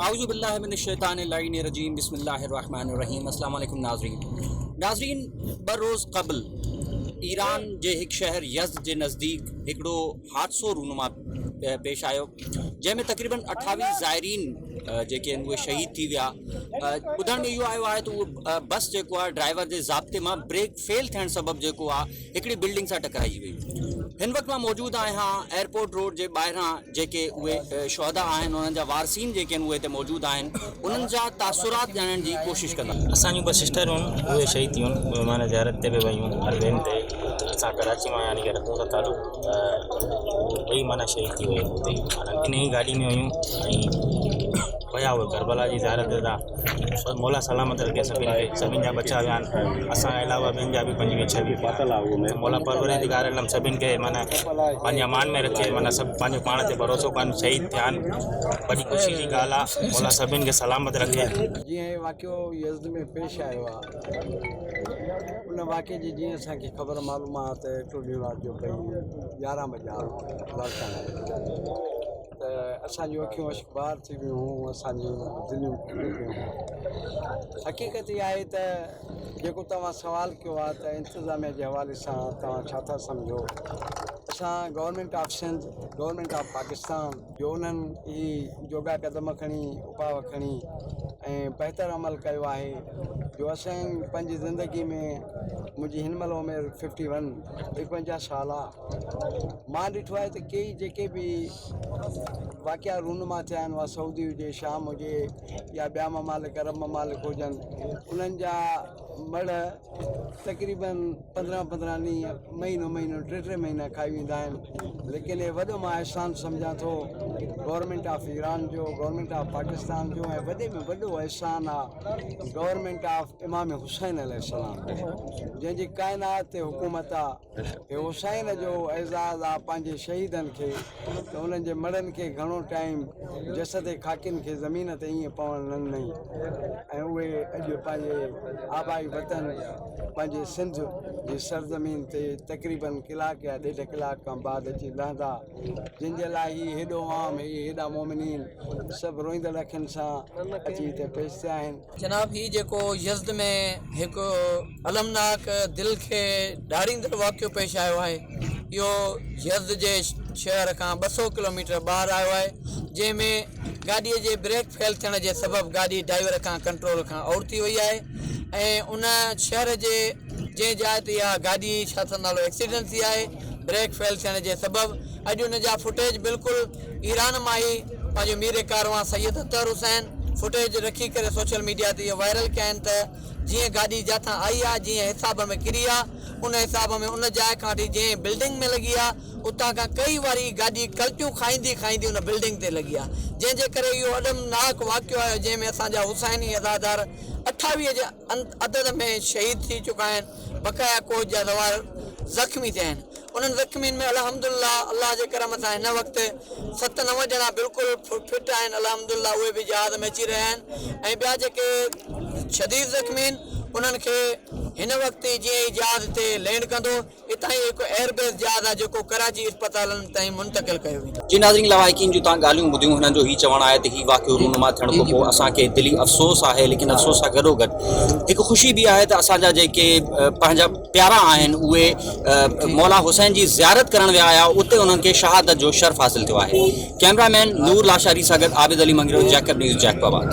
اعوذ بالله من الشيطان اللعين الرجيم بسم الله الرحمن الرحيم السلام عليڪم ناظرين ناظرين ٻه روز قبل ايران جي هڪ شهر يزد جي نزديڪ هڪڙو حادثو رونما پيش آيو جنهن ۾ تقريبن 28 زائرين جيڪي آهن اهي شهيد ٿي ويا ٻڌڻ ۾ اهو آيو آهي ته اهو بس جيڪو آهي ڊرائيور جي ضابطي مان بريڪ فيل ٿيڻ سبب جيڪو آهي هڪڙي بلڊنگ سان ٽڪرائجي وئي. هن وقت مان موجود آهيان ايئرپورٽ روڊ جي ٻاهران جيڪي اهي شهداء آهن انهن جا وارثين جيڪي آهن اهي هتي موجود آهن انهن جا تاثرات ڄاڻڻ جي ڪوشش ڪندا. اسان جون ٻه سسٽرون اهي شهيد ٿيون اهي معنيٰ زيارت تي به ويون اربعين تي اسان ڪراچي مان يعني ڪه رکون ٿا تعلق ته ٻئي معنيٰ شهيد ٿي ويون اتي ئي معنيٰ انهي ئي گاڏي ۾ هيون ۽ ويا اهي ڪربلا جي زيارت تي ته مولا سلامت رکي سڀني کي سڀني جا ٻچا ويا آهن اسان کان علاوه ٻين جا به 25 26 ويا مولا پروردگار عالم سڀني کي معنيٰ پنهنجي امان ۾ رکي معنيٰ سڀ پنهنجو پاڻ تي ڀروسو ڪن شهيد ٿيا آهن وڏي خوشي جي ڳالهه آهي مولا سڀني کي سلامت رکي. جيئن هي واقعو يزد ۾ پيش آيو آهي ان واقعي جي جيئن اسان کي خبر معلوم آهي ته ٽيون ڏينهن رات جو پئي 11 بجا لاڙڪاڻي ته اسان جون اکيون اشڪبار ٿي ويون هيون، اسان جون دليون ڦٽي پيون هيون. حقيقت اها آهي ته جيڪو توهان سوال ڪيو آهي ته انتظاميه جي حوالي سان توهان ڇا ٿا سمجهو؟ اسان government of Sindh, government of Pakistan جو انهن هي جوڳا قدم کڻي، اپاء کڻي ۽ بهتر عمل ڪيو آهي جو اسان پنهنجي زندگي ۾ منهنجي هن مهل عمر ففٽي ون، ايڪونجاهه سال آهي. مان ڏٺو آهي ته ڪيئي جيڪي به واقعا رونما ٿيا آهن اها سعودي هجي شام هجي يا ٻيا ممالڪ عرب ممالڪ هجن انهن جا مڙهه تقريبن 15 15 ڏينهن مهينو مهينو ٽي ٽي مهينا کائي ويندا آهن ليڪن هي وڏو مان احسان سمجهان ٿو گورنمينٽ آف ايران جو گورنمينٽ آف پاڪستان جو ۽ وڏي ۾ وڏو احسان آهي گورنمينٽ آف امام حسين عليه السلام جنهن جي ڪائنات تي حڪومت آ هي حسين جو اعزاز آ پنهنجي شهيدن کي ته انهن جي مڙهن کي گهڻو ٽائيم جسد خاڪين کي زمين تي ائين پوڻ نه ڏنائين ۽ اهي اڄ پنهنجي آبائي وطن پنهنجي سنڌ جي سرزمين تي تقريبن ڪلاڪ يا ڏيڍ ڪلاڪ کان بعد اچي لهندا جن جي لاء هي هيڏو عوام هي هيڏا مومنين سڀ روئيندڙ اکين سان اچي هتي پيش ٿيا آهن. جناب هي جيڪو يزد ۾ هڪ المناڪ دل کي ڏاريندڙ واقعو پيش آيو آهي اهو يزد جي شهر کان 200 ڪلوميٽر ٻاهر آيو آهي جنهن ۾ گاڏي جي بريڪ فيل ٿيڻ جي سبب گاڏي ڊرائيور کان ڪنٽرول کان آئوٽ ٿي وئي آهي ۽ ان شهر جي جنهن جاء تي اها گاڏي ڇا اٿس نالو ايڪسيڊنٽ ٿي آهي بريڪ فيل ٿيڻ جي سبب اڄ ان جا فوٽيج بلڪل ايران مان ئي پنهنجو مير ڪاروان سيد اطهر حسين فوٽيج رکي ڪري سوشل ميڊيا تي اهو وائرل ڪيا آهن ته جيئن گاڏي جاٿان آئي آ جيئن حساب ۾ ڪري آ ان حساب ۾ ان جاء کان وٺي جنهن بلڊنگ ۾ لڳي آ اتان کان ڪئي واري گاڏي ڪلٽيون کائيندي کائيندي ان بلڊنگ تي لڳي آ جنهن جي ڪري اهو المناڪ واقعو آيو جنهن ۾ اسان جا حسيني عزادار 28 جي عدد ۾ شهيد ٿي چڪا آهن بقايا ڪوچ جا زوار زخمي ٿيا آهن انهن زخمين ۾ الحمدلله الله جي ڪرم سان هن وقت ست نو ڄڻا بلڪل فٽ آهن الحمدلله اهي به جهاز ۾ اچي رهيا آهن ۽ ٻيا جيڪي شديد زخمي آهن انهن کي هن وقت ئي جيئن ئي جهاز هتي لينڊ ڪندو اتان ئي هڪ ايئر بيس جهاز آهي جيڪو ڪراچي اسپتالن تائين منتقل ڪيو ويندو. جي ناظرين لوائقين جون توهان ڳالهيون ٻڌيون هنن جو هي چوڻ آهي ته هي واقعو رونما ٿيڻ کان پوء اسان کي دلي افسوس آهي ليڪن افسوس سان گڏوگڏ هڪ خوشي به آهي ته اسان جا جيڪي پنهنجا پيارا آهن اهي مولا حسين جي زيارت ڪرڻ ويا آيا اتي انهن کي شهادت جو شرف حاصل ٿيو آهي ڪئميرا مين نور لاشاري سان گڏ Abid Ali Mangrio Jacob news Jacob آباد.